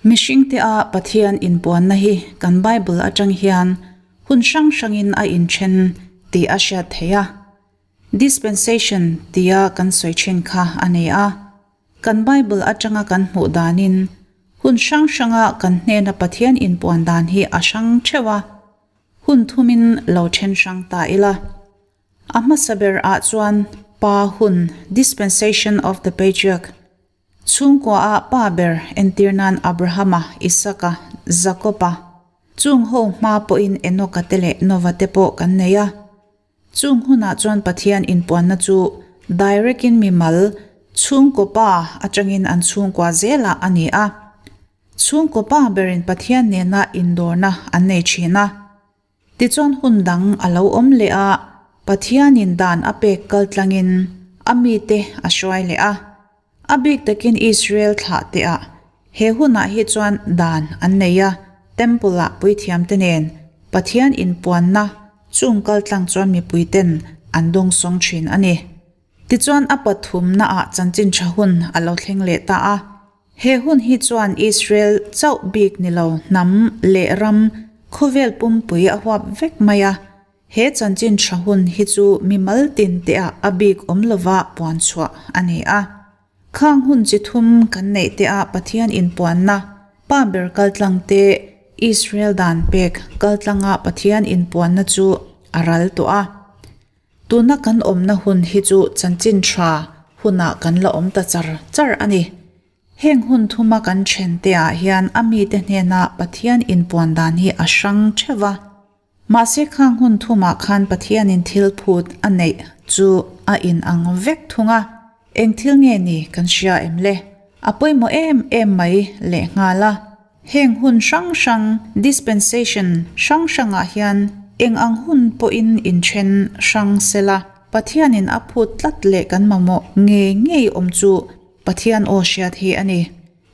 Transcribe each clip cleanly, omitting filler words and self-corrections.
Mihringte a Pathian inpuanna hi kan Bible atang hian hun hrang hrangin a inthen tih a hriat theih a. Dispensation tia kan sawi thin kha a ni a. Kan Bible atanga kan hmuh danin hun hrang hranga kan hnena Pathian inpuan dan hi a hrang theuh a, hun thumin lo then hrang ta ila. A hmasa ber ah chuan Pa hun, Dispensation of the Patriarch, Chhungkua ah pa ber entir nan Abrahama, Isaka, Jakoba, chung ho hma pawhin Enoka te leh Nova te pawh kan nei a. Chung hunah chuan Pathian inpuanna chu direct in mimal chhungkaw pa atangin an chhungkua zelah a ni a. Chhungkaw pa berin Pathian nena indawrna an nei thin a. Tichuan hun dang a lo awm leh a, Pathianin dan a pek kaltlangin a mite a hruai leh a. A bik takin Israel thlah te ah he hunah hi chuan dan an nei a, Temple ah puithiam te nen Pathian inpuanna chung kaltlang chuan mipui ten an dawngsawng thin a ni. Tichuan a pathumna ah chanchin tha hun a lo thleng leh ta a, he hun hi chuan Israel chauh bik ni lo hnam leh ram khawvel pumpui a huap vek mai a, He chanchin tha hun hi chu mimal tin teah a bik awm lova puan chhuah a ni a. Khang hun chi thum kan neih teah Pathian inpuanna, Pa ber kaltlang te, Israel dan pek kaltlanga Pathian inpuanna chu a ral tawh a. Tuna kan awmna hun hi chu chanchin tha hunah kan la awm ta char char a ni. Heng hun thuma kan then teah hian a mite hnena Pathian inpuan dan hi a hrang theuh va. Mahse khang hun thumah khan Pathianin thil phut a neih chu a in ang vek thung a, eng thil nge ni kan hria em le? A pawimawh em em mai lehnghal a. Heng hun hrang hrang, dispensation, hrang hrangah hian eng ang hun pawhin inthen hrang sela, Pathianin a phut tlat leh kan mamawh ngei ngei awm chu Pathian aw hriat hi a ni.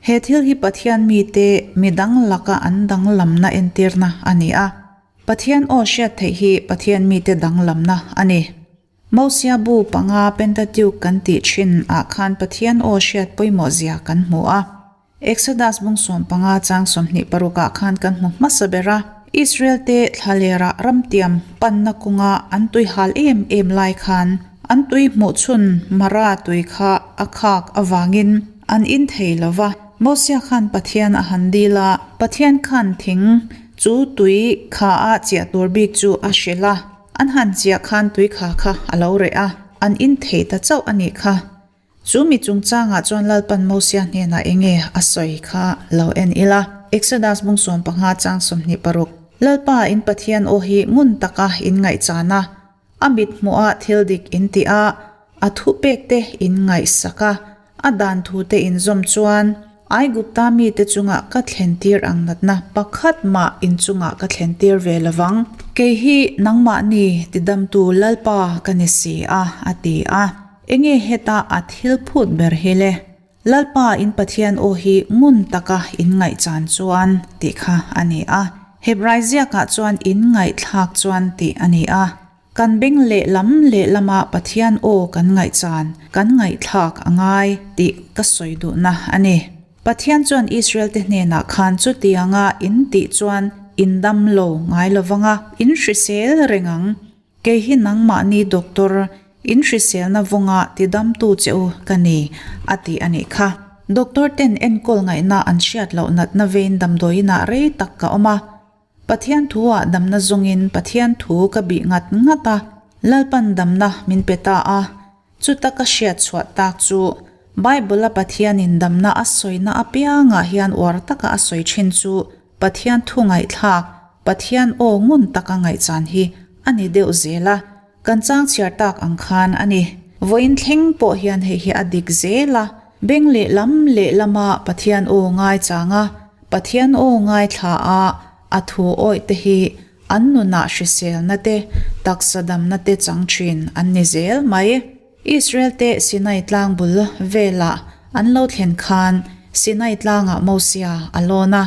He thil hi Pathian mite midang laka an danglamna entirna a ni a. Pathian aw hriat theih hi Pathian mite danglamna a ni. Mosia bu panga Pentateuch kan tih thin ah khan Pathian aw hriat pawimawh zia kan hmu a. Exodus bung 15 chang 26 ah khan kan hmu hmasa ber a. Israel te thlalerah ramtiam panna kawnga an tui hal em em lai khan An tui hmuh chhun Mara tui kha a khak avangin an in thei lo va. Mosia khan Pathian a han dil a, Pathian khan thing chu tui kha a chiah tur bik chu a hrilh a, an han chiah khan tui kha kha a lo reh a, an in thei ta chauh a nih kha. Chu mi chungchangah chuan Lalpan Mosia hnenah enge a sawi kha lo en ila. Exodus bung 15 chang 26, Lalpa in Pathian aw hi ngun taka in ngaihchan a, A mit hmuhah thil dik in tih a, a thupekte in ngaihsak a, a dan thute in zawm chuan Aigupta mite chungah ka thlentir ang natna pakhat mah in chungah ka thlentir ve lo vang. Kei hi nangmahni tidamtu Lalpa ka ni si a, a ti a. Enge heta a thil phut ber hi le? Lalpa in Pathian aw hi ngun taka in ngaihchan chuan tih kha a ni a. Hebrai ziakah chuan in ngaihthlak chuan tih a ni a. Kan beng lehlam lehlama Pathian aw kan ngaihchan, kan ngaihthlak a ngai tih ka sawi duhna a ni. Pathian chuan Israel-te hnenah khan chutianga in tih chuan in dam lo ngai lovanga in hrisel reng ang. Kei hi nangmahni doctor, in hriselna vawnga tidamtu che u ka ni, a ti a nih kha. Doctor ten enkawl ngaihna an hriat loh natna vein damdawiinah rei tak ka awm a. Pathian thu ah damna zawngin Pathian thu ka bih ngat ngat a, Lalpan damna min pe ta a. Chuta ka hriat chhuah tak chu Bible-a Pathianin damna a sawina apiangah hian uar taka a sawi thin chu Pathian thu ngaihthlak, Pathian aw ngun taka ngaihchan hi a ni deuh zel a, kan chang chhiar tak ang khan a ni. Vawiin thleng pawh hian hei hi a dik zel a, beng lehlam lehlama Pathian aw ngaichang a, Pathian aw ngaithla a, a thu awih te hi an nunah hriselna te, taksa damna te chang thin an ni zel mai. Israel te Sinai tlang bul velah an lo thlen khan Sinai tlangah Mosia a lawn a,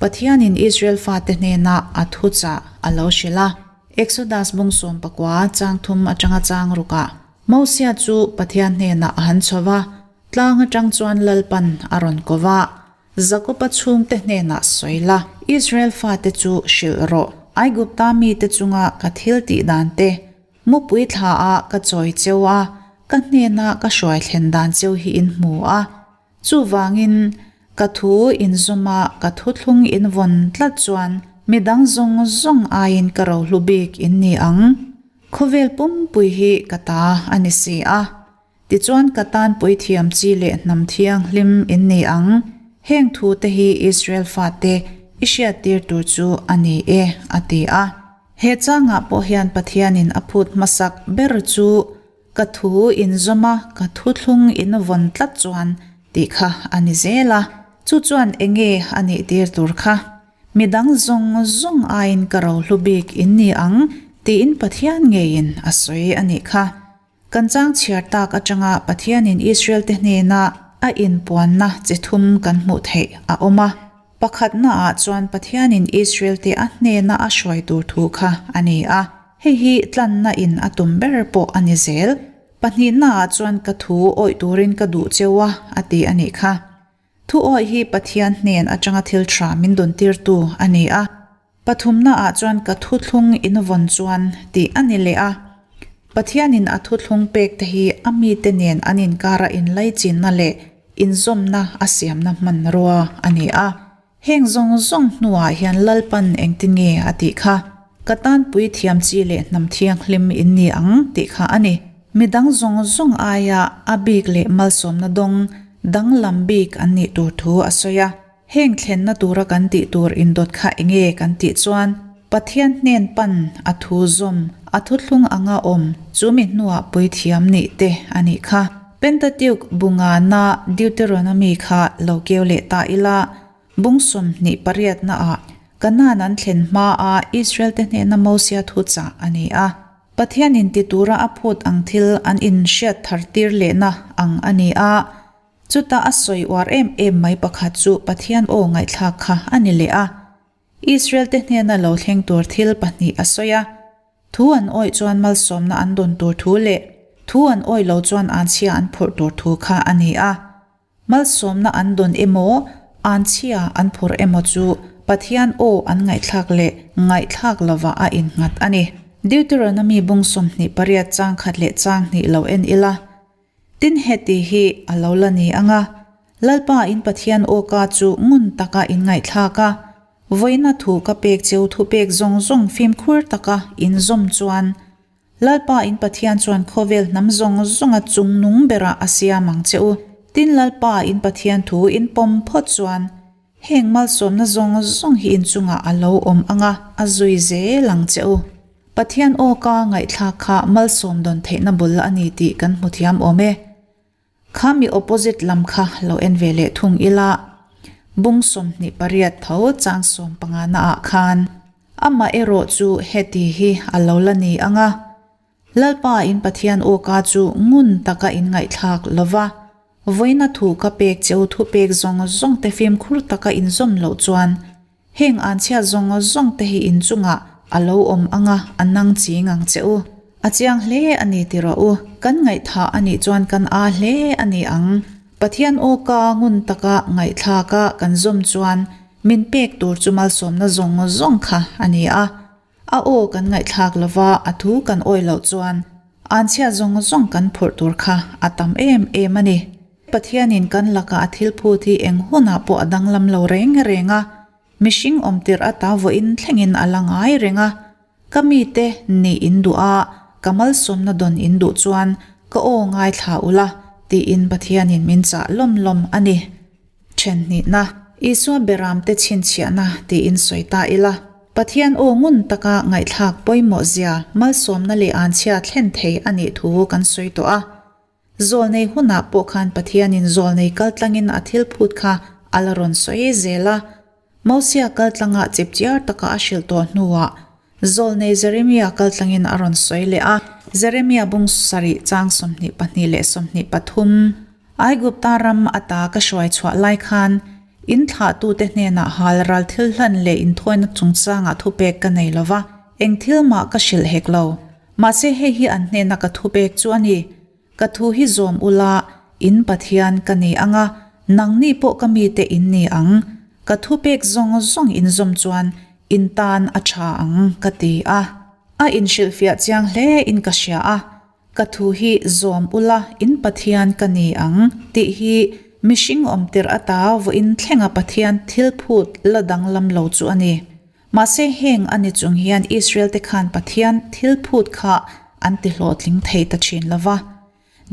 Pathianin Israel fate hnenah a thuchah a lo hrilh a. Exodus bung 19 chang thum atanga chang rukah Mosia chu Pathian hnenah a han chho va, tlang atang chuan Lalpan a rawn ko va. Jakoba chhungte hnenah sawi la, Israel fate chu hrilh rawh. Aigupta mite chunga ka thil tih dan te, mupui thla a ka chawi cheu a, ka hnena ka hruai thlen dan cheu hi in hmu a. Chuvangin, ka thu inzawm a ka thuthlung invawn tlat chuan midang zawng zawng aiin ka rohlu bik in ni ang. Khawvel pumpui hi ka ta a ni si a. Tichuan ka tan puithiam chi leh hnam thianghlim in ni ang. Heng thu te hi Israel fate i hriattir tur chu a ni e, a ti a. He changah pawh hian Pathianin a phut hmasak ber chu ka thu inzawm a, ka thuthlung in vawn tlat chuan tih kha a ni zel a. Chu chuan enge a nih tir tur kha? Midang zawng zawng aiin ka rohlu bik in ni ang tiin Pathian ngeiin a sawi a nih kha. Kan chang chhiar tak atanga Pathianin Israel-te hnena a inpuanna chi thum kan hmuh theih a awm a. Pakhatnaah chuan Pathianin Israel-te a hnena a hruai tur thu kha a ni a. Hei hi tlanna in a tum ber pawh a ni zel. Pahnihnaah chuan ka thu awih turin ka duh cheu a, a ti a nih kha. Thu awih hi Pathian hnen atanga thil tha min dawntirtu a ni a. Pathumnaah chuan ka thuthlung invawn chuan tih a ni leh a. Pathianin a thuthlung pekte hi a mite nen an inkara inlaichinna leh inzawmna a siamna hmanrua a ni a. Heng zawng zawng hnuah hian Lalpan engtin nge a tih kha? Ka tanpui thiam chi leh hnam thianghlim in ni ang tih kha a ni. Midang zawng zawng aia a bik leh malsawmna dawng danglam bik an nih tur thu a sawi a. Heng thlenna tura kan tih tur indawt kha enge kan tih chuan Pathian hnen pan a thu zawm, a thuthlung anga awm chu mi hnuah puithiam nih te a nih kha. Pentateuch bungana Deuteronomy kha lo keu leh ta ila, bung 28 naah Kanaan an thlen hmaa Israel te hnena Mosia thu chah a ni a. Pathianin ti tura a phut ang thil an inhriat thar tir lehna ang a ni a. Chuta a sawi uar em em mai pakhat chu Pathian aw ngaihthlak kha a ni leh a. Israel te hnena lo thleng tur thil pahnih a sawi a. Thu an awih chuan malsawmna an dawn tur thu leh thu an awih lo chuan anchhia an phurh tur thu kha a ni a. Malsawmna an dawn emaw, anchhia an phurh emaw chu Pathian aw an ngaihthlak leh ngaihthlak lovah a innghat a ni. Deuteronomy bung 28 chang khat leh chang hnih lo en ila. Tin heti hi a lo la ni ang a, Lalpa in Pathian awka chu ngun taka in ngaihthlak a, vawiina thu ka pek cheu thupek zawng zawng fimkhur taka in zawm chuan, Lalpa in Pathian chuan khawvel hnam zawng zawnga chungnung berah a siam ang che u. Tin Lalpa in Pathian thu in pawm phawt chuan, Heng malsawmna zawng zawng hi inchungah a lo awm ang a, a zui zel ang che u. Pathian awka ngaihthlak kha malsawm dawn theihna bul a ni tih kan hmu thiam awm e. Kha mi opposite lam kha lo en ve leh thung ila, bung 28 tho chang sawm panga naah khan amah erawh chu heti hi a lo la ni ang a, Lalpa in Pathian awka chu ngun taka in ngaihthlak lo va, vawiina thu ka pek cheu thupek zawng zawng te fimkhur taka in zawm loh chuan heng anchhia zawng zawng te hi in chungah a lo awm anga a nang ching ang che u. A chiang hle a ni ti rawh u, kan ngaihthah a nih chuan kan aa hle a ni ang. Pathian awka ngun taka ngaihthlaka kan zawm chuan min pek tur chu malsawmna zawng zawng kha a ni a. A aw kan ngaihthlak lova a thu kan awih loh chuan anchhia zawng zawng kan phurh tur kha a tam em em a ni. Pathianin kan lakah a thil phut hi eng hunah pawh a danglam lo reng reng a, mihring awm tirh ata vawiin thlengin a la ngai reng a. Ka mite nih in duh a, ka malsawmna dawn in duh chuan ka aw ngaithla ula tiin Pathianin min chah lawm lawm a ni. Then hnihna, Isua beramte chhinchhiahna tiin sawi ta ila, Pathian aw ngun taka ngaihthlak pawimawh zia malsawmna leh anchhia thlen thei a nih thu kan sawi tawh a. Zawlnei hunah pawh khan Pathianin zawlnei kaltlangin a thil phut kha a la rawn sawi zel a. Mosia kaltlanga chipchiar taka a hrilh tawh hnuah Zawlnei Jeremia kaltlangin a rawn sawi leh a, Jeremia bung sarih chang 22 leh 23, Aigupta ram ata ka hruai chhuah lai khan in thlahtute hnenah hal ral thil hlan leh inthawina chungchangah thupek ka nei lo va, eng thil mah ka hrilh hek lo. Mahse hei hi an hnena ka thupek chu a ni. Ka thu hi zawm ula, in Pathian ka ni ang a, Nangni pawh ka mite in ni ang, ka thupek zawng zawng in zawm chuan in tan a tha ang, ka ti a. A inhrilhfiah chiang hle in ka hria a, Ka thu hi zawm ula in Pathian ka ni ang, tih hi mihring awm tirh ata vawiin thlenga Pathian thil phut la danglam lo chu a ni. Mahse heng a ni chung hian Israel te khan Pathian thil phut kha an ti hlawhtling thei ta thin lo va.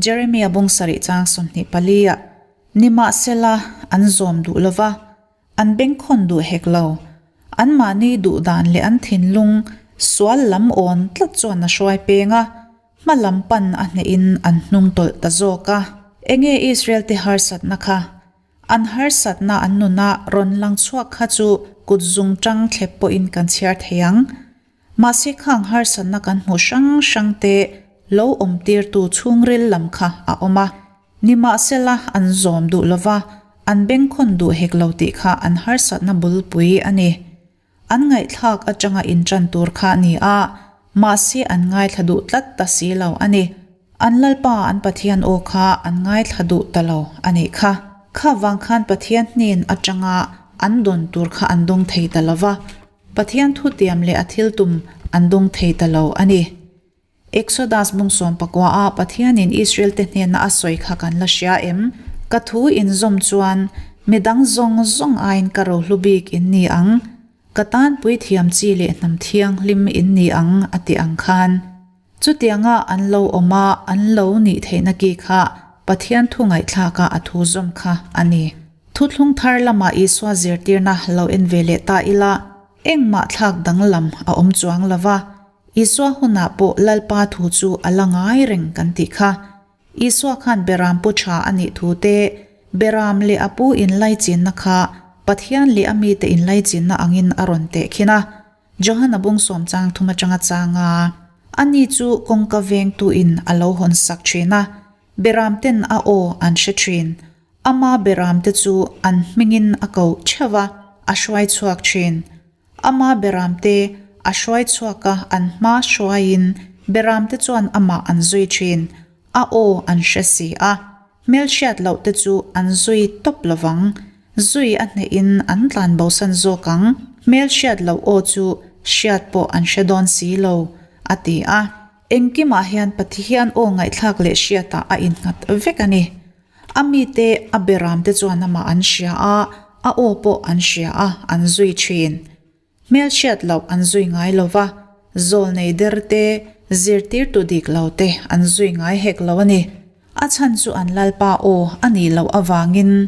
Jeremia bung sarih chang 24 ah, Nimahsela an zawm duh lo va, an bengkhawn duh hek lo. Anmahni duh dan leh an thinlung sual lam awn tlat chuan a hruai peng a, hma lam pan a hnehin an hnung tawlh ta zawk a. Enge Israel te harsatna kha? An harsatna an nuna rawn lang chhuak kha chu kut zung tang thlep pawhin kan chhiar thei ang. Mahse khang harsatna kan hmuh hrang hrang te lo awm tirtu chhungril lam kha a awm a. Nimahsela an zawm duh lova, an bengkhawn duh hek lo tih kha an harsatna bulpui a ni. An ngaihthlak atanga inṭan tur kha a ni a, mahse an ngaithla duh tlat ta si lo a ni. An Lalpa an Pathian aw kha an ngaithla duh ta lo a nih kha. Kha vang khan Pathian hnen atanga an dawn tur kha an dawng thei ta lo va, Pathian thutiam leh a thiltum an dawng thei ta lo a ni. Exodus bung 14 ah Pathianin Israel-te hnena a sawi kha kan la hria em? Ka thu inzawm chuan midang zawng zawng aiin ka rohlu bik in ni ang, ka tanpui thiam chi leh hnam thianghlim in ni ang a ti ang khan. Chutianga an lo awm a, an lo nih theihna ki kha Pathian thu ngaihthlaka a thu zawm kha a ni. Thuthlung thar lama Isua zirtirna lo en ve leh ta ila, engmah thlak danglam a awm chuang lo va, Isua hunah pawh Lalpa thu chu a la ngai reng kan tih kha. Isua khan Beram pu tha a nih thu te, Beram leh a pu inlaichinna kha Pathian leh a mite inlaichinna angin a rawn tehkhin a. Johana bung sawm chang thum atanga chang a, ani chu kawngka vengtuin a lo hawn sak thin a, Beram ten a aw an hre thin. Ama Beram te chu an hmingin a koh theuh a, a hruai chhuak thin. Ama beramte a hruai chhuak a, an hma hruaiin beramte chuan amah an zui thin. A aw an hre si a, hmelhriat loh te chu an zui tawp lovang. Zui a hnehin an tlan bosan zawk ang, hmelhriat loh aw chu hriat pawh an hre dawn si lo, a ti a. Engkimah hian Pathian aw ngaihthlak leh hriatah a innghat vek a ni. A mite, a beramte chuan amah an hria a, a aw pawh an hria a, an zui thin. Hmelhriat loh an zui ngai lo va, zawlnei der te, zirtirtu dik lo te an zui ngai hek lo a ni. A chhan chu an Lalpa aw a nih loh avangin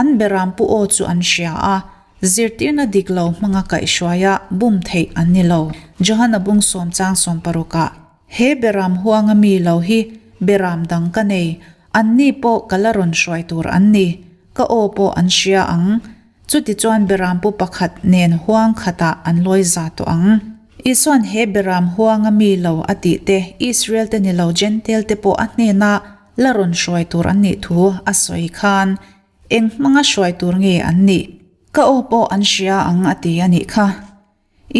an berampu aw chu an hria a, zirtirna dik lo hmanga kaihhruaia bum theih an ni lo. Johana bung sawm chang sawmparukah. He beram huanga mi lo hi beram dang ka nei, anni pawh ka la rawn hruai tur an ni, ka aw pawh an hria ang. Chutichuan berampu pakhat nen huang khatah an lawi za tawh ang. Isuan he beram huanga mi lo a tih te, Israel te ni lo Jentail te pawh a hnena la rawn hruai tur an nih thu a sawi khan eng hmanga hruai tur nge an nih? Ka aw pawh an hria ang a ti a nih kha.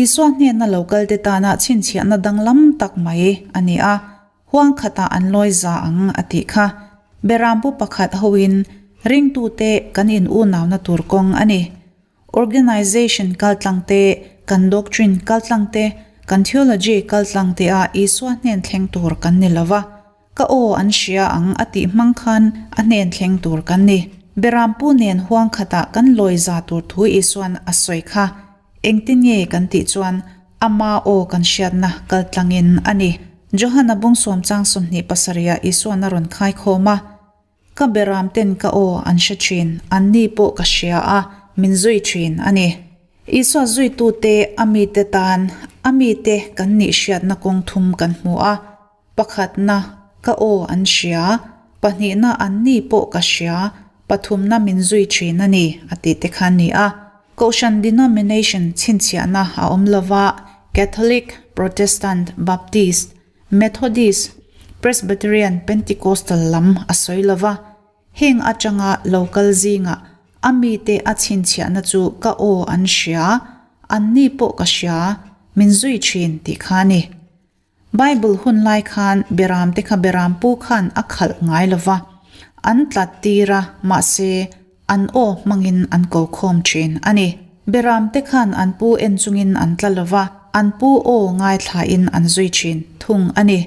Isua hnena lo kalte tana chhinchhiahna danglam tak mai a ni a, huang khatah an lawi za ang a tih kha. Berampu pakhat hoin ringtute kan in unauna tur kawng a ni. Organization kaltlang te, kan doctrine kaltlang te, kan theology kaltlang te ah Isua hnen thleng tur kan ni lova, Ka aw an hria ang a tih hmang khan a hnen thleng tur kan ni. Berampu nen huang khatah kan lawi za tur thu Isuan a sawi kha. Engtin nge kan tih chuan ama aw kan hriatna kal tlangin a ni. Johana bung sawm chang 27 ah Isuan a rawn khai khawm a. Ka beram ten ka aw an hre thin, anni pawh ka hria a, min zui thin a ni. Isua zuitute a mite tan a mite kan nih hriatna kawng thum kan hmu a. Pakhatna, ka aw an hria, pahnihna anni pawh ka hria, pathumna min zui thin a ni, a tih te kha a ni a. Kohhran denomination chhinchhiahna a awm lova, Catholic, Protestant, Baptist, Methodist, Presbyterian, Pentecostal lam a sawi lova, heng atanga lo kal zingah a mite a chhinchhiahna chu ka aw an hria, anni pawh ka hria, min zui thin tih kha a ni. Bible hun lai khan beramte kha berampu khan a khalh ngai lo va, an tlat tir a, mahse, An aw hmangin an ko khawm thin a ni. Beramte khan an pu en chungin an tla lo va, an pu aw ngaithlain an zui thin thung a ni.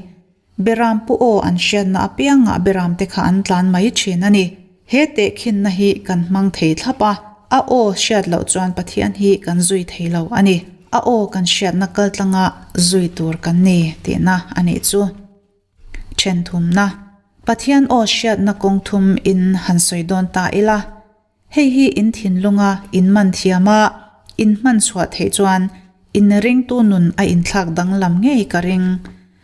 Beram pu aw an hriatna apiangah beramte kha an tlan mai thin a ni. He tehkhinna hi kan hmang thei thlap a, a aw hriat loh chuan Pathian hi kan zui thei lo a ni. A aw kan hriatna kaltlanga zui tur kan ni tihna a nih chu. Then thumna, Pathian aw hriatna kawng thum in han sawi dawn ta ila, hei hi in thinlunga in man thiam a, in hman chhuah theih chuan in ringtu nun a inthlak danglam ngei ka ring.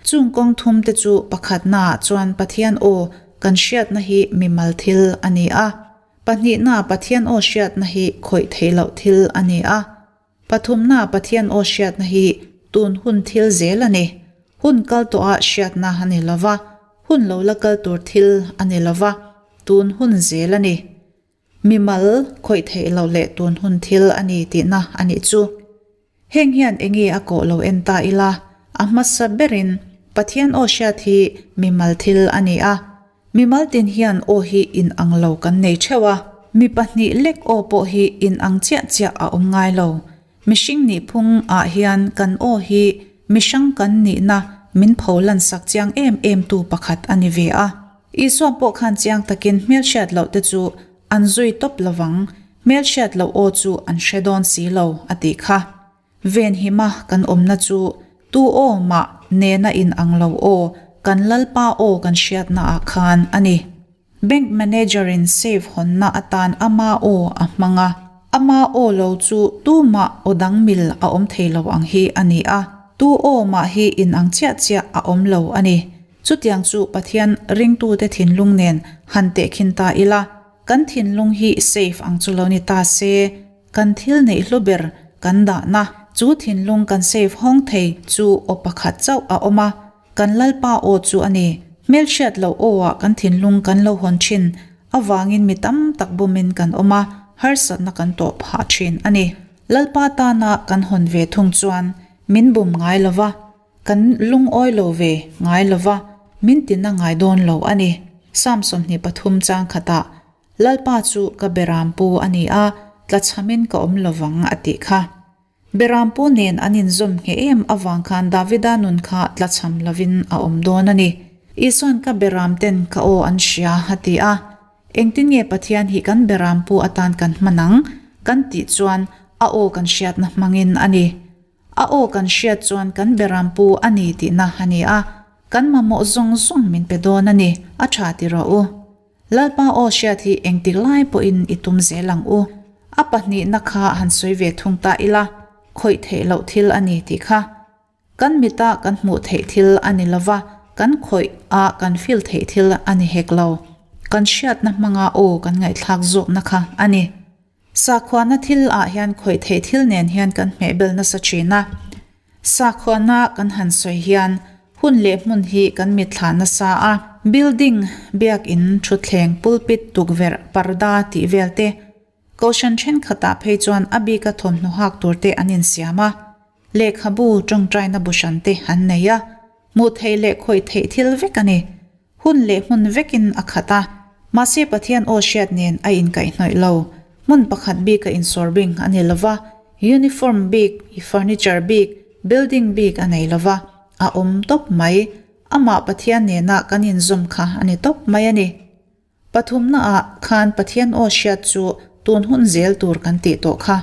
Chung kawng thum te chu pakhatnaah chuan Pathian aw kan hriatna hi mimal thil a ni a, pahnihnaah Pathian aw hriatna hi khawih theih loh thil a ni a, Pathumna Pathian aw hriatna hi tun hun thil zel a ni. Hun kal tawha hriatna a ni lova, hun lo la kal tur thil a ni lova, tun hun zel a ni. Mimal khawih theih loh leh tun hun thil a ni tihna a nih chu. Heng hian enge a kawh lo en ta ila, a hmasa berin Pathian aw hriat hi mimal thil a ni a. Mimal tin hian aw hi inang lo kan nei theuh a, mi pahnih lek aw pawh hi inang chiah chiah a awm ngai lo. Mihring nihphung ah hian kan aw hi mihrang kan nihna min pho lan sak chiang em em tu pakhat a ni ve a. Isua pawh khan chiang takin hmelhriat loh te chu an zui tawp lovang, hmelhriat loh aw chu an hre dawn si lo a tih kha. Venhima kan awmna chu tu aw mah nena in ang lo aw, kan Lalpa aw kan hriatna ah khan a ni. Bank manager in safe hawnna atan ama aw a hmang a, ama aw lo chu tu mah aw dang mil a awm thei lo ang hi a ni a, tu aw mah hi in ang chiah chiah a awm lo a ni. Chutiang chu Pathian ringtute thinlung nen han tehkhin ta ila, kan thinlung hi safe ang chu lo ni ta se, Kan thil neih hlu ber kan dahna chu thinlung kan save hawng thei chu aw pakhat chauh a awm a, kan Lalpa aw chu a ni. Hmelhriat loh awah kan thinlung kan lo hawn thin avangin mi tam tak bumin kan awm a, harsatna kan tawh phah thin a ni. Lalpa tana kan hawn ve thung chuan min bum ngai lo va, kan lungawi lo ve ngai lo va, min tina ngai dawn lo a ni. Psalm 23 chang khatah Lalpa chu ka Berampu a ni a, tlachhamin ka awm lovang a tih kha. Berampu nen an inzawm ngheh em avang khan Davida nun kha tlachham lovin a awm dawn a ni. Isuan ka Beramten ka aw an hria a ti a. Engtin nge Pathian hi kan Berampu atan kan hman ang? Kan tih chuan a aw kan hriatna hmangin a ni. A aw kan hriat chuan kan Berampu a ni tihna a ni a, kan mamawh zawng zawng min pe dawn a ni, a tha ti rawh u. Lalpa aw hriat hi engtik lai pawhin i tum zel ang u. A pahnihna kha han sawi ve thung ta ila, khawih theih loh thil a ni tih kha. Kan mita kan hmuh theih thil a ni lova, kan khawih a kan feel theih thil a ni hek lo. Kan hriatna hmanga aw kan ngaihthlak zawkna kha a ni. Sakhuana thil ah hian khawih theih thil nen hian kan hmehbel nasa thin a. Sakhuana kan han sawi hian hun leh hmun hi kan mitthla nasa a. Building, biakin, thutthleng, pulpit, tukverh, parda tih vel te, Kohhran thenkhatah phei chuan a bika thawmhnaw hak tur te an insiam a. Lehkhabu tawngtaina bu hran te an nei a, hmuh theih leh khawih theih thil vek a ni. Hun leh hmun vekin a khat a, mahse Pathian aw hriat nen a inkaihhnawih lo. Hmun pakhat bik a insawr bing a ni lova, uniform bik, furniture bik, building bik a nei lova, a awm tawp mai. Amah Pathian nena kan inzawm kha a ni tawp mai a ni. Pathumnaah khan Pathian aw hriat chu tun hun zel tur kan tih tawh kha.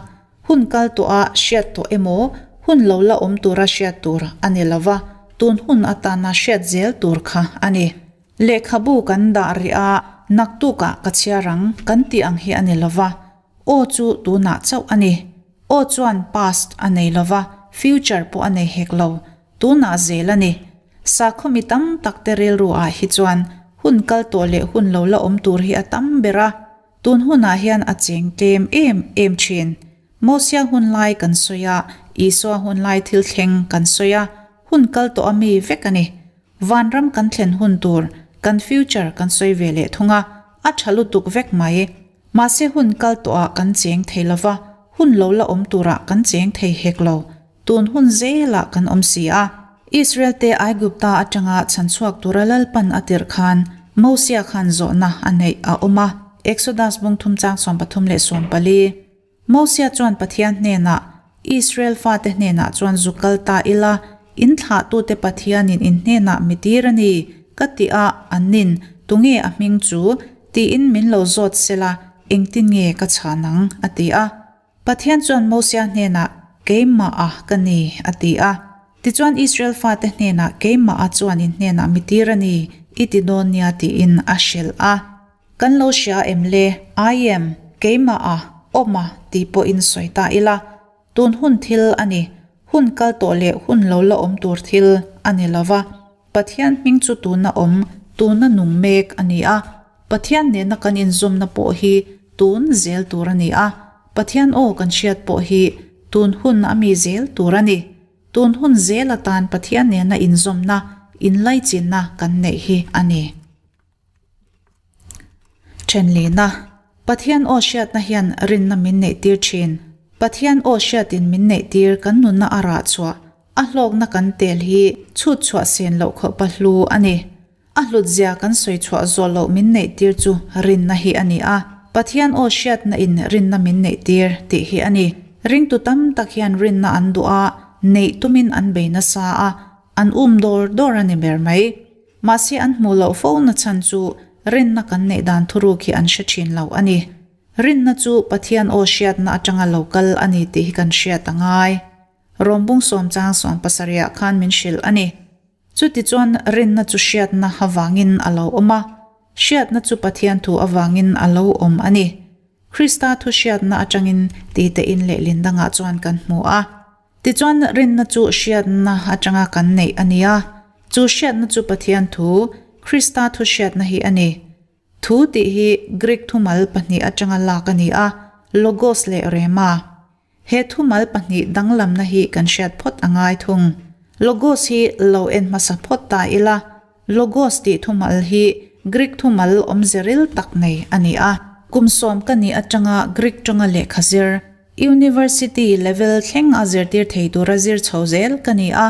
Hun kal tawha hriat tawh emaw, hun lo la awm tura hriat tur a ni lo va, tun hun atana hriat zel tur kha a ni. Lehkhabu kan dah rih a, naktukah ka chhiar ang kan tih ang hi a ni lo va, aw chu tunah chauh a ni. Aw chuan past a nei lo va, future pawh a nei hek lo, Tunah zel a ni. Sakhaw mi tam tak te rilru ah hi chuan hun kal tawh leh hun lo la awm tur hi a tam ber a, tun hunah hian a cheng tlem em em thin. Mosia hun lai kan sawi a, Isua hun lai thil thleng kan sawi a, hun kal tawh a mi vek a ni. Vanram kan thlen hun tur, kan future kan sawi ve leh thung a, a tha lutuk vek mai. Mahse hun kal tawh ah kan cheng thei lova, hun lo la awm turah kan cheng thei hek lo. Tun hun zelah kan awm si a. Israel-te Aigupta atanga chhanchhuak tura Lalpan a tirh khan Mosia khan zawhna a neih a awm a. Exodus bung thum chang 33 leh 14. Mosia chuan Pathian hnenah, Israel fate hnenah chuan zu kal ta ila, in thlahtute Pathianin in hnenah mi tir a ni, ka ti a, annin, Tunge a hming chu? tiin min lo zawt sela, engtin nge ka chhan ang? a ti a. Pathian chuan Mosia hnenah, Keimah-a ka ni, a ti a. Tichuan Israel fate hnenah, Keimah-a chuan in hnenah mi tir a ni, i ti dawn nia tiin a hrilh a. Kan lo hria em le? I am, keimah-a, awm-a tih pawhin sawi ta ila. Tun hun thil a ni. Hun kal tawh leh hun lo la awm tur thil a ni lo va. Pathian hming chu tuna awm, tuna nung mek a ni a. Pathian nena kan inzawmna pawh hi tun zel tur a ni a. Pathian aw kan hriat pawh hi tun hun a mi zel tur a ni. Tun hun zel atan Pathian nena inzawmna, inlaichinna kan neih hi a ni. Thenlina, Pathian aw hriatna hian rinna min neihtir thin. Pathian aw hriatin min neihtir kan nunna a rah chhuah, a hlawkna kan tel hi chhut chhuah sen loh khawpa hlu a ni. A hlutzia kan sawi chhuah zawh loh min neihtir chu rinna hi a ni a, Pathian aw hriatna in rinna min neihtir tih hi a ni. Ringtu tam tak hian rinna an duh a, neih tumin an bei nasa a, an um dawr dawr a ni ber mai. Mahse an hmuh loh fo na chhan chu rinna kan neih dan thuruk hi an hre thin lo a ni. Rinna chu Pathian aw hriatna atanga lo kal a ni tih hi kan hriat a ngai. Rawmbung sawm chang sawm pasarihah khan min hrilh a ni. Chutichuan rinna chu hriatna avangin a lo awm a, hriatna chu Pathian thu avangin a lo awm a ni. Krista thu hriatna atangin tite in lehlin dangah chuan kan hmu a. Tichuan rinna chu hriatna atanga kan neih a ni a, chu hriatna chu Pathian thu, Krista thu hriatna hi a ni. Thu tih hi Greek thumal pahnih atanga lak a ni a, logos leh rhema. He thumal pahnih danglamna hi kan hriat phawt a ngai thung. Logos hi lo en hmasa phawt ta ila, Logos tih thumal hi Greek thumal awmze ril tak nei a ni a. Kum sawm ka nih atanga Greek tawnga lehkha zir, University level thleng a zirtir thei tura zir chho zel ka ni a.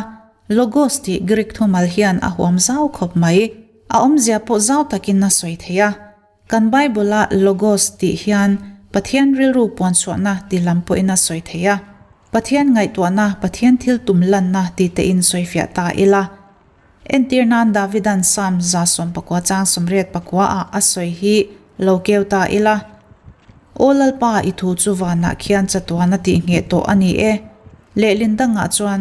Logos tih Greek thumal hian a huam zau khawp mai. A awmzia pawh zau takin a sawi thei a. Kan Bible-a Logos tih hian Pathian rilru puanchhuahna ti lam pawhin a sawi thei a. Pathian ngaihtuahna, Pathian thil tum lanna ti tein sawifiah ta ila. Entir nan Davidan Psalm 119 chang 84 ah a sawi hi lo keu ta ila, Aw Lalpa, i thu chu vanah khian chatuan a tih ngheh tawh a ni e. Lehlin dangah chuan,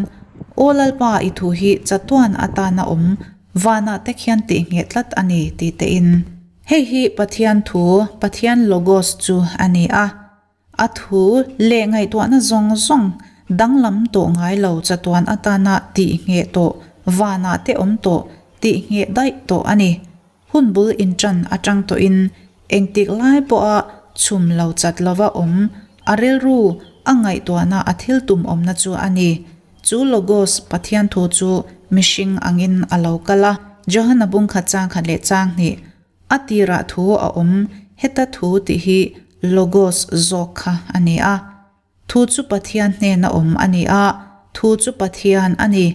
Aw Lalpa, i thu hi chatuan atana awm vanah te khian tih ngheh tlat a ni ti tein. Hei hi Pathian thu, Pathian Logos chu a ni a. A thu leh ngaihtuahna zawng zawng danglam tawh ngai lo chatuan atana tih ngheh tawh, vanah te awm tawh, tih ngheh daih tawh a ni. Hun bul inṭan aṭang tawhin engtik lai pawha chhum lo chat lova awm a rilru a ngaihtuahna a thil tum awmna chu a ni. Chu Logos, Pathian thu chu mihring angin a lo kal a, Johana bung khat chang khat leh chang hnih A tirah thu a awm, heta thu tih hi Logos zawk kha a ni a. Thu chu Pathian hnena awm a ni a, thu chu Pathian a ni.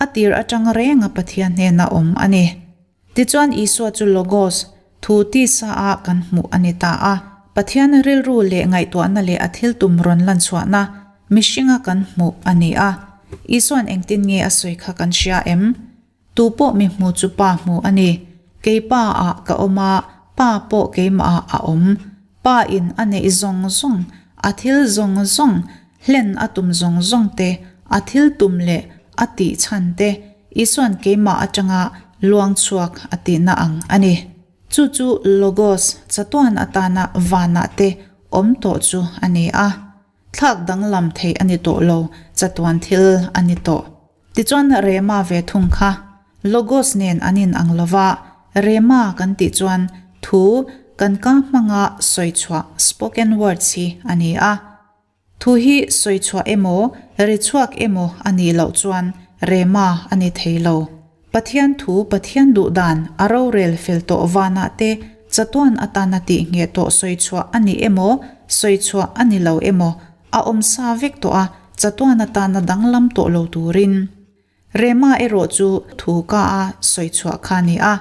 A tir atang renga Pathian hnena awm a ni. Tichuan Isua chu Logos, thu tisa a kan hmuh a ni ta a. Pathian rilru leh ngaihtuahna leh a thil tum rawn lan chhuahna mihringa kan hmuh a ni a. Isuan engtin nge a sawi kha kan hria em? Tu pawh mi hmu chu Pa hmu a ni. Kei Pa ah ka awm a, Pa pawh keimah ah a awm. Pa in a neih zawng zawng, a thil zawng zawng, hlen a tum zawng zawng te, a thil tum leh a tih chhan te Isuan keimah atanga luang chhuak a tihna ang a ni. Chu chu Logos, chatuan atana vanah te awm tawh chu a ni a. Thlak danglam theih a ni tawh lo, chatuan thil a ni tawh. Tichuan Rema ve thung kha Logos nen an in ang lova, Rema kan tih chuan thu kan ka hmanga sawi chhuah, spoken words, hi a ni a. Thu hi sawi chhuah emaw, ri chhuak emaw a nih loh chuan Rema a ni thei lo. Pathian thu, Pathian duh dan, a rorel fel tawh vanah te chatuan atana tih ngheh tawh sawi chhuah a ni emaw, sawi chhuah a ni lo emaw, A awm sa vek tawh a, chatuan atana danglam tawh lo turin. Rema erawh chu thu ka a sawi chhuah kha a ni a,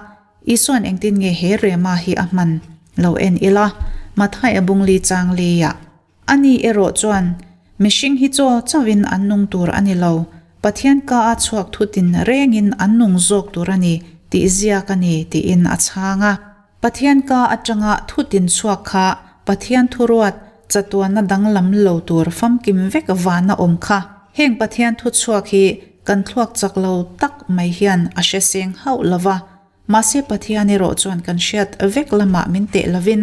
Isua'n engtin nge he Rema hi a hman lo en ila. Mathaia bungli chang leiah. Ani erawh chuan, Mihring hi chaw chauhin an nung tur a ni lo, Pathian ka a chhuak thutin rengin an nung zawk tur a ni tih ziak a ni, tiin a chhang a. Pathian ka atanga thutin chhuak kha Pathian thuruat chatuanna danglam lo tur famkim vek vana awm kha. Heng Pathian thuchhuak hi kan thluak chak lo tak mai hian a hre seng hauh lo va, mahse Pathian erawh chuan kan hriat vek lamah min teh lovin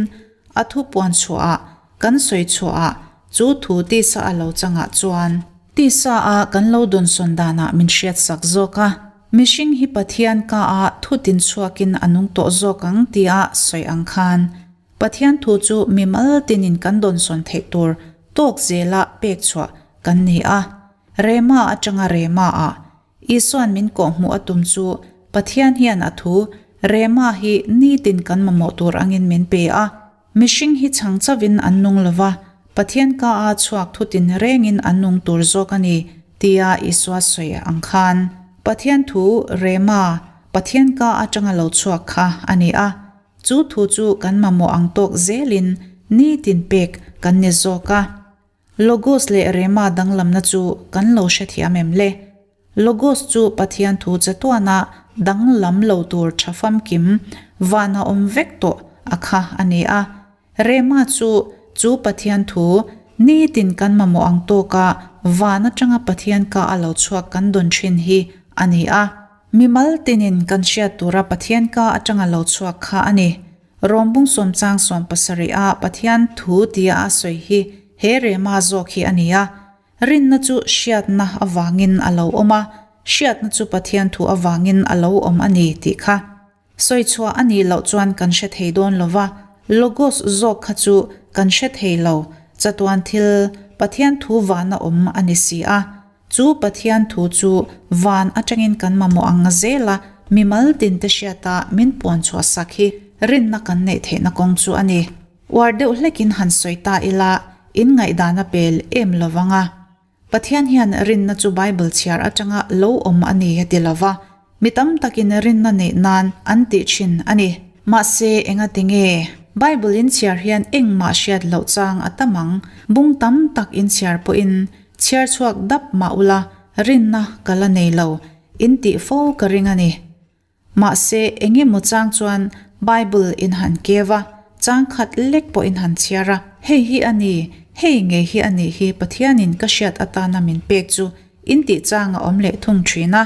a thu puan chhuahah kan sawi chhuahah chu thu tisa a lo changah chuan tisa a kan lo dawnsawn danah min hriatsak zawk a. Mihring hi Pathian ka a thu tin chhuakin a nung tawh zawk ang tia sawi ang khan Pathian thu chu mimal tinin kan dawnsawn theih tur tawk zela pek chhuah kan ni a. Rema atanga Rema ah Isuan min kawhhmuh a tum chu Pathian hian a thu Rema hi nitin kan mamawh tur angin min pe a. Mihring hi chhang chauhin an nung lo va, Pathian ka a chhuak thutin rengin an nung tur zawk a ni, tia Isua sawi ang khan. Pathian thu Rema, Pathian ka atanga lo chhuak kha a ni a. Chu thu chu kan mamawh ang tawk zelin nitin pek kan ni zawk a. Logos leh Rema danglamna chu kan lo hrethiam em le? Logos chu Pathian thu chatuana danglam lo tur tha famkim vana awm vek tawh a kha a ni a. Rema chu chu Pathian thu nitin kan mamawh ang tawka van atanga Pathian ka a lo chhuak kan dawn thin hi a ni a. Mimal tinin kan hriat tura Pathian ka atanga lo chhuak kha a ni. Rom bung sawmchang 70 a Pathian thu tia a sawi hi he Rema zawk hi a ni a. Rinna chu hriatna avangin a lo awm a, hriatna chu Pathian thu avangin a lo awm a ni tih kha. Sawi chhuah a nih loh chuan kan hre thei dawn lo va, Logos zawk kha chu kan hre thei lo, chatuan thil Pathian thu vana awm a ni si a. Chu Pathian thu chu van atangin kan mamawh ang zel a, mimal tinte hriata min puan chhuah sak hi rinna kan neih theihna kawng chu a ni. Uar deuh hlekin han sawi ta ila, in ngaihdan a pel em lo vang a. Pathian hian rinna chu Bible chhiar atanga lo awm a ni a ti lo va, Mi tam takin rinna neih nan an tih thin a ni. Mahse, engati nge? Bible in chhiar hian engmah hriat loh chang a tam ang. Bung tam tak in chhiar pawhin chhiar chhuak dap mah ula rinna ka la nei lo in tih fo ka ring a ni. Mahse, engemaw chang chuan Bible in han keu a, chang khat lek pawh in han chhiar a. Hei hi a ni, hei ngei hi a nih hi Pathianin ka hriat atana min pek chu in tih chang a awm leh thung thin a.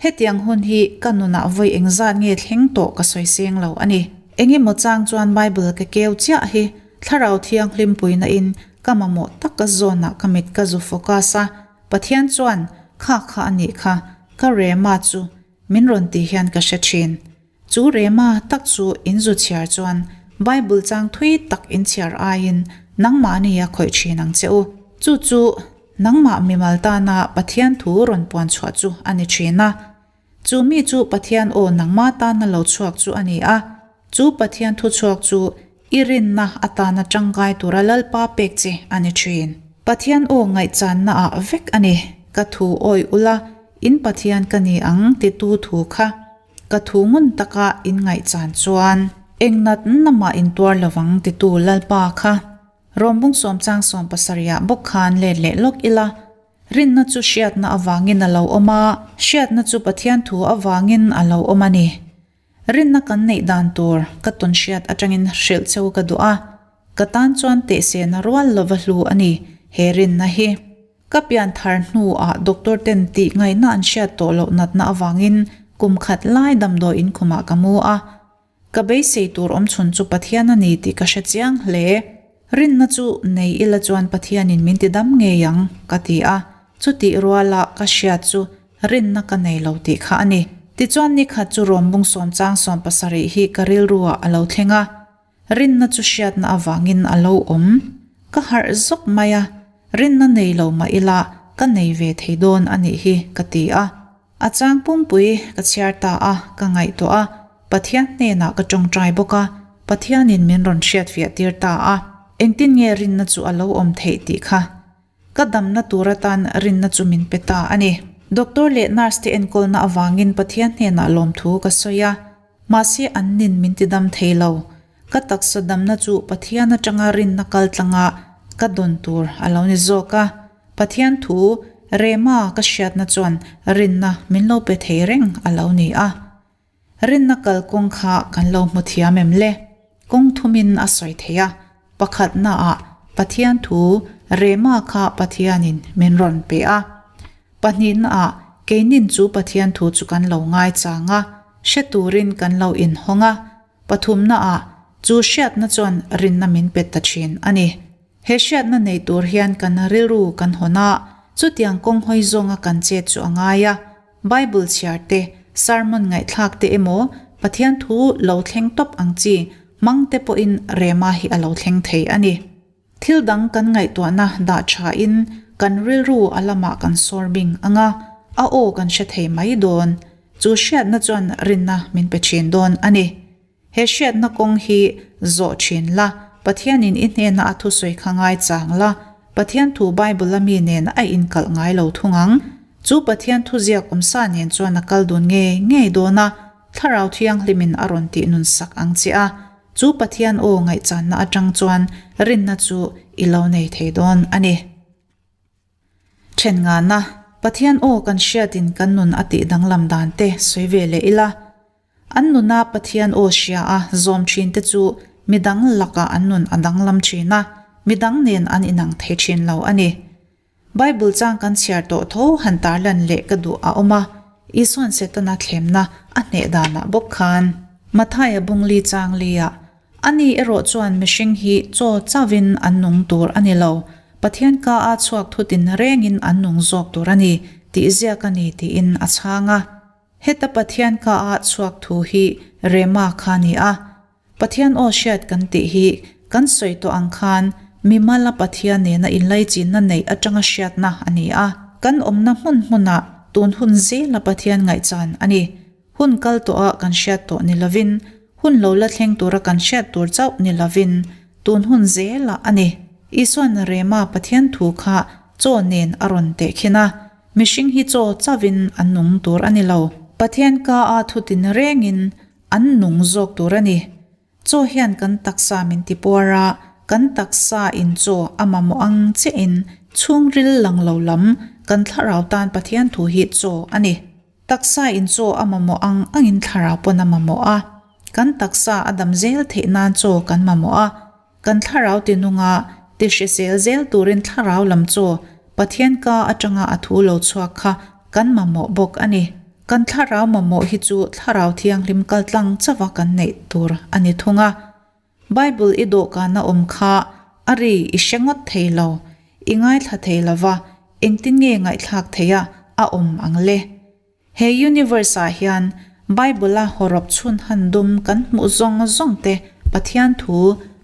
Hetiang hun hi ka nunah vawi engzat nge thleng tawh ka sawi seng lo a ni. Engemaw chang chuan Bible ka keu chiah hi Thlarau Thianghlim puina in ka mamawh tak ka zawnah ka mit ka zu focus a, Pathian chuan kha kha a nih kha, ka rema chu min rawn ti hian ka hre thin. Chu rema tak chu in zu chhiar chuan Bible chang thui tak in chhiar aiin nangmahni a khawih thin ang che u. Chu chu Nangmah mimal tana Pathian thu rawn puan chhuah chu a ni thin a. Chu mi chu Pathian aw nangmah tana lo chhuak chu a ni a. Chu Pathian thu chhuak chu i rinna atana tangkai tura Lalpa pek che a ni thin. Pathian aw ngaihchanna ah vek a ni. Ka thu awi ula, in Pathian ka ni ang titu thu kha ka thu ngun taka in ngaihchan chuan eng natna mah in tuar lovang titu Lalpa kha. Rawmbung sawmchang sawmpasarihah bawk khan let leh lawk ila, rinna chu hriatna avangin a lo awm a, hriatna chu Pathian thu avangin a lo awm a ni. Rinna kan neih dan tur ka tawn hriat atangin hrilh cheu ka duh a, ka tan chuan tehsehna rual lova hlu a ni he rinna hi. Ka pian thar hnuah doctor ten tih ngaihna an hriat tawh loh natna avangin kum khat lai damdawi inkhumah ka mu a, Ka beisei tur awmchhun chu Pathian a ni tih ka hre chiang hle. Rinna chu nei ila chuan Pathianin min ti dam ngei ang, ka ti a. Chutih ruala ka hriat chu rinna ka nei lo tih kha a ni. Tichuan nikhat chu Rawmbung sawmchang 70 hi ka rilruah a lo thleng a. Rinna chu hriatna avangin a lo awm. Ka harh zawk mai a, rinna nei lo mah ila ka nei ve thei dawn a nih hi, ka ti a. A chang pumpui ka chhiar ta a, ka ngaihtuah a, Pathian hnenah ka tawngtai bawk a, Pathianin min rawn hriatfiah tir ta a. Engtin nge rinna chu a lo awm theih tih kha ka damna tur atan rinna chu min pe ta a ni. Doctor leh nurse te enkawlna avangin Pathian hnenah lawmthu ka sawi a, mahse an nin min tidam thei lo. Ka taksa damna chu Pathian atanga rinna kal tlanga ka dawn tur a lo ni zawk a. Pathian thu rema ka hriatna chuan rinna min lo pe thei reng a lo ni a. Rinna kalkawng kha kan lo hmu thiam em le? Kawng thumin a sawi thei a, pakhatnaah Pathian thu rema kha Pathianin min rawn pe a. Pahnihnaah keinin chu Pathian thu chu kan lo ngaichang a, hre turin kan lo inhawng a. Pathumnaah chu hriatna chuan rinna min pe ta thin a ni. He hriatna nei tur hian kan rilru kan hawn a, chutiang kawng hawi zawnga kan chet chu a ngai a. Bible chhiar te, sermon ngaihthlak te emaw Pathian thu lo thleng tawp ang chi hmang te pawhin rema hi a lo thleng thei a ni. Thil dang kan ngaihtuahna dah tha in kan rilru a lamah kan sawr bing ang a, a aw kan hre thei mai dawn. Chu hriatna chuan rinna min pe thin dawn a ni. He hriatna kawng hi zawh thin la, Pathianin i hnena a thusawi kha ngaichang la, Pathian thu Bible a mi nen a inkalh ngai lo thung ang. Chu Pathian thuziak awmsa nen chuan a kal dun ngei ngei dawn a, Thlarau Thianghlimin a rawn tih nun sak ang che a, chu Pathian aw ngaihchanna atang chuan rinna chu i lo nei thei dawn a ni. Then ngana, Pathian aw kan hriatin kan nun a tih danglam dan te sawi ve leh ila. An nuna Pathian aw hria a zawm thin te chu midang lakah an nun a danglam thin a, midang nen an inang thei thin lo a ni. Bible chang kan chhiar tawh tho han tarlan leh ka duh a awm a, Isuan Setana thlemna a hneh danah bawk khan. Mathaia bungli chang liah, Ani erawh chuan mihring hi chaw chauhin an nung tur a ni lo, Pathian ka a chhuak thutin rengin an nung zawk tur a ni, tih ziak a ni tiin a chhang a. Heta Pathian ka a chhuak thu hi Rema kha a ni a. Pathian aw hriat kan tih hi kan sawi tawh ang khan mimala Pathian nena inlaichinna neih atanga hriatna a ni a. Kan awmna hmun hmunah tun hun zela Pathian ngaihchan a ni. Hun kal tawha kan hriat tawh ni lovin, hun lo la thleng tura kan hriat tur chauh ni lovin, tun hun zelah a ni. Isuan Rema Pathian thu kha chaw nen a rawn tehkhin a. Mihring hi chaw chauhin an nung tur a ni lo. Pathian ka a thutin rengin an nung zawk tur a ni. Chaw hian kan taksa min ti puar a, kan taksa in chaw a mamawh ang chiahin chhungril lang lo lam kan thlarau tan Pathian thu hi chaw a ni. Taksa in chaw a mamawh ang angin thlarau pawn a mamawh a, kan taksa a dam zel theih nan chaw kan mamawh a, Kan thlarau tinunga ti hrisel zel turin thlarau lam chu Pathian ka atanga a thu lo chhuak kha kan mamawh bawk a ni. Kan thlarau mamawh hi chu thlarau thianghlim kaltlang chauha kan neih tur a ni thung a. Bible i dawhkana awm kha a ri i hre ngawt thei lo, i ngaithla thei lova, engtin nge ngaihthlak theia a awm ang le? He universe ah hian Bible a hawrawp chhun han dum kan hmuh zawng zawng te Pathian thu,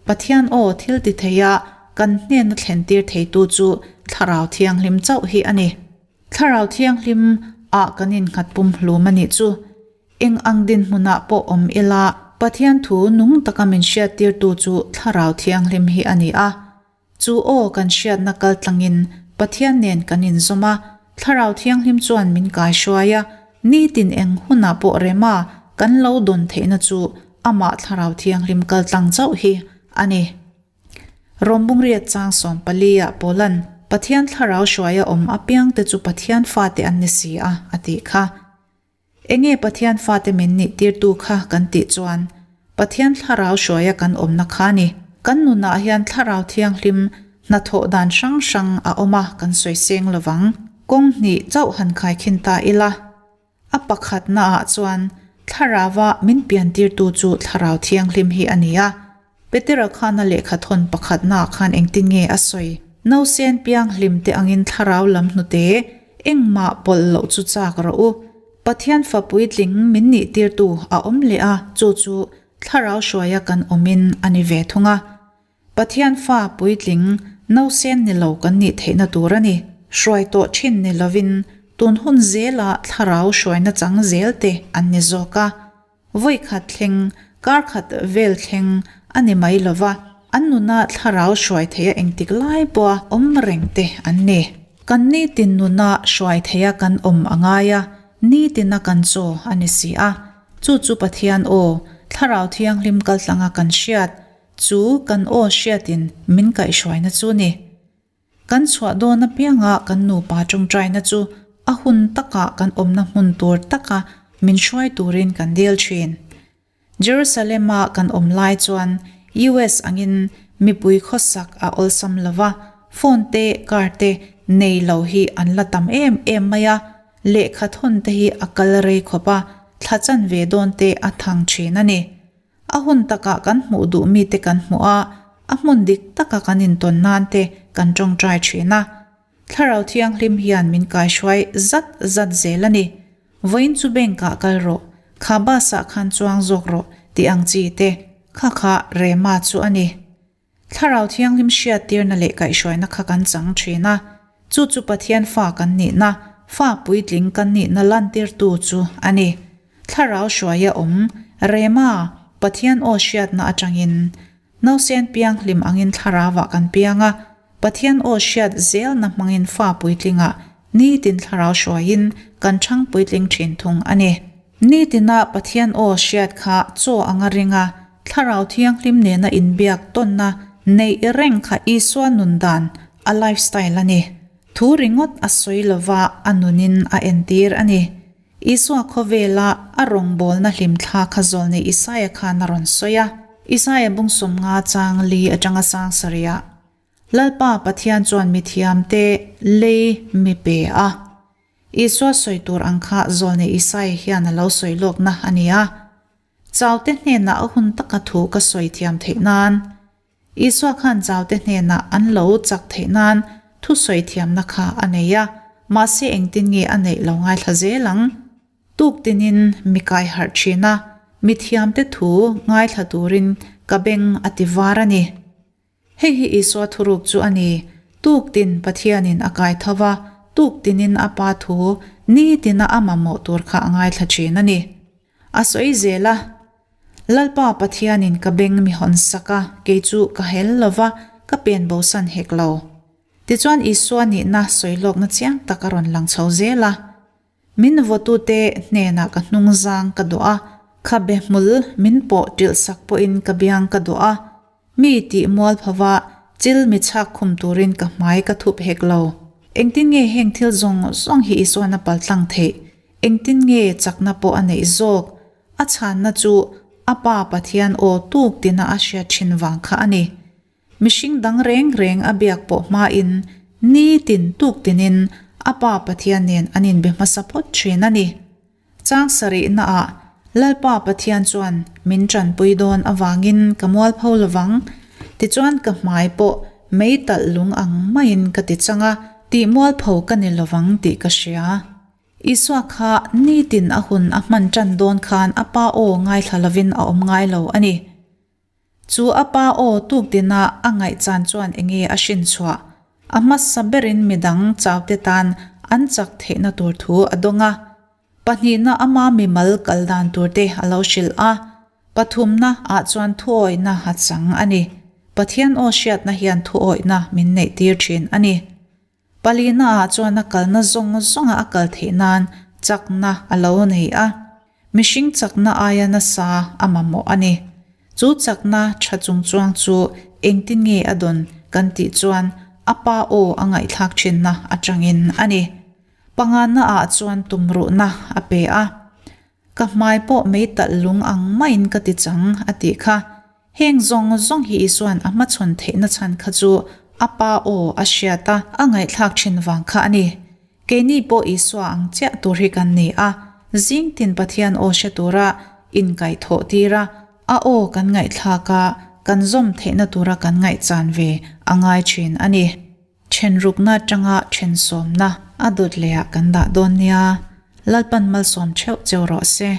Pathian aw thil ti thei a kan hnena thlen tir thei tu chu Thlarau Thianghlim chauh hi a ni. Thlarau Thianghlim ah kan innghat pum hlum a nih chu. Eng ang dinhmun ah pawh awm ila Pathian thu nung taka min hriat tir tu chu Thlarau Thianghlim hi a ni a. Chu aw kan hriatna kal tlangin Pathian nen kan inzawm a, Thlarau Thianghlim chuan min kaihruai a, nitin eng hunah pawh rema kan lo dawn theihna chu amah Thlarau Thianghlim kal tlang chauh hi a ni. Rawmbungriat chang 14 ah Paulan, Pathian Thlarau hruaia awm apiangte chu Pathian fate an ni si a, a tih kha. Enge Pathian fate min nih tirtu kha kan tih chuan Pathian thlarau hruaia kan awmna kha a ni. Kan nunah hian thlarau thianghlim hnathawh dan hrang hrang a awm a kan sawi seng lovang. Kawng hnih chauh han khaikhin ta ila. A pakhatnaah chuan thlarauva min pian tirtu chu thlarau thianghlim hi a ni a. Petera khan a lehkha thawn pakhatnaah khan engtin nge a sawi? Nausen pianghlim te angin thlarau lam hnute engmah pawlh loh chu chak rawh u. Pathian fa puitling min nih tirtu a awm leh a, chu chu thlarau hruaia kan awmin a ni ve thung a. Pathian fa puitling nausen ni lo kan nih theihna tur a ni. Hruai tawh thin ni lovin tun hun zela thlarau hruaina chang zel te an ni zawk a. Vawi khat thleng, kar khat vel thleng a ni mai lo va, an nuna thlarau hruai theia engtik lai pawha awm reng te an ni. Kan nitin nuna hruai theia kan awm a ngai a, nitina kan chaw a ni si a. Chu chu Pathian aw, Thlarau Thianghlim kaltlanga kan hriat. Chu kan aw hriatin min kaihhruaina chu ni. Kan chhuah dawn apianga kan nupa tawngtaina chu a hun takah kan awmna hmun tur taka min hruai turin kan dil thin. Jerusalem-a kan awm lai chuan US angin mipui khawsak a awlsam lo va, phone te, car te nei lo hi an la tam em em mai a, lehkha thawn te hi a kal rei khawp a, thla chanve dawn te a thang thin a ni. A hun takah kan hmuh duh mite kan hmuh a, a hmun dik taka kan intawn nan te kan tawngtai thin a. Thlarau Thianghlim hian min kaihruai zat zat zel a ni. Vawiin chu bank-ah kal rawh, kha bus-ah khan chuang zawk rawh tih ang chi te kha kha Rema chu a ni. Thlarau Thianghlim hriattirna leh kaihhruaina kha kan chang thin a, chu chu Pathian fa kan nihna, fa puitling kan nihna lantirtu chu a ni. Thlarau hruaia awm, Rema, Pathian aw hriatna atangin Nausen pianghlim angin thlarauah kan piang a, Pathian aw hriat zelna hmangin fa puitlingah nitin thlarau hruaiin kan chhang puitling thin thung a ni. Nitina Pathian aw hriat kha chaw anga ring a, thlarau thianghlim nena inbiak tawnna neih reng kha Isua nun dan, a lifestyle a ni. Thu ringawt a sawi lova a nunin a entir a ni. Isua khawvela a rawngbawlna hlimthla kha zawlnei Isaia khan a rawn sawi a. Isaia bung 50 chang li atanga sang sarihah, Lalpa Pathian chuan mithiamte lei mi pe a. Isua sawi tur ang kha zawlnei Isaia hian a lo sawi lawkna a ni a. Chaute hnenah a hun taka thu ka sawi thiam theih nan, Isua khan chaute hnenah an lo chak theih nan thu sawi thiamna kha a nei a, mahse engtin nge a neih lo ngaithla zel ang? Tuk tinin mi kai harh thin a, mithiamte thu ngaithla turin ka beng a ti var a ni. Hei hi Isua thuruk chu a ni, tuk tin Pathianin a kai tho va, tuk tinin a Pa thu nitina a mamawh tur kha a ngaithla thin a ni. A sawi zel a, Lalpa Pathianin ka beng mi hawn sak a, kei chu ka hel lo va, ka pen bosan hek lo. Tichuan Isua nihna sawi lawkna chiang tak a rawn lang chho zel a. Min vawtute hnenah ka hnungzang ka dawh a, khabe hmul min pawh ṭilhsak pawhin ka biang ka dawh a, mi tih mual phova chil mi chhak khum turin ka hmai ka thup hek lo. Engtin nge heng thil zawng zawng hi Isuan a paltlang theih? Engtin nge chakna pawh a neih zawk? A chhanna chu a Pa Pathian aw tuk tina a hriat thin vang kha a ni. Mihring dang reng reng a biak pawh hmain nitin tuk tinin a Pa Pathian nen an inbe hmasa phawt thin a ni. Chang sarihnaah Lalpa Pathian chuan min tanpui dawn avangin ka mualpho lovang, tichuan ka hmai pawh mei talh lung ang maiin ka ti chang a, tih mualpho ka ni lovang tih ka hria. Isua kha nitin a hun a hman tan dawn khan a Pa aw ngaithla lovin a awm ngai lo a ni. Chu a pa aw tuktina a ngaihchan chuan enge a hrin chhuah? A hmasa berin midang chaute tan an chak theihna tur thu a dawng a. Pahnihna ama mimal kal dan turte a lo hrilh a. Pathumna ah chuan thuawihna a chang a ni. Pathian aw hriatna hian thuawihna min neihtir thin a ni. Palina ah chuan a kalna zawng zawnga a kal theih nan chakna a lo nei a, mihring chakna aia nasa a mamawh a ni. Chu chakna tha chungchuang chu engtin nge a dawn kan tih chuan a pa aw a ngaihthlak thinna atangin a ni. Pangana ah chuan tumruhna a pe a. Ka hmai pawh mei talh lung ang maiin ka ti chang a tih kha. Heng zawng zawng hi Isua'n a hmachhawn theihna chhan kha chu a Pa aw a hriat a, a ngaihthlak thin vang kha a ni. Keini pawh Isua ang chiah tur hi kan ni a, zingtin Pathian aw hre tura inkaihthawh tir a, a aw kan ngaihthlak a, kan zawm theihna tura kan ngaihchan ve a ngai thin a ni. Then rukna atanga then sawmna a dawt lehah kan dah dawn nia, Lalpan malsawm theuh cheu rawh se.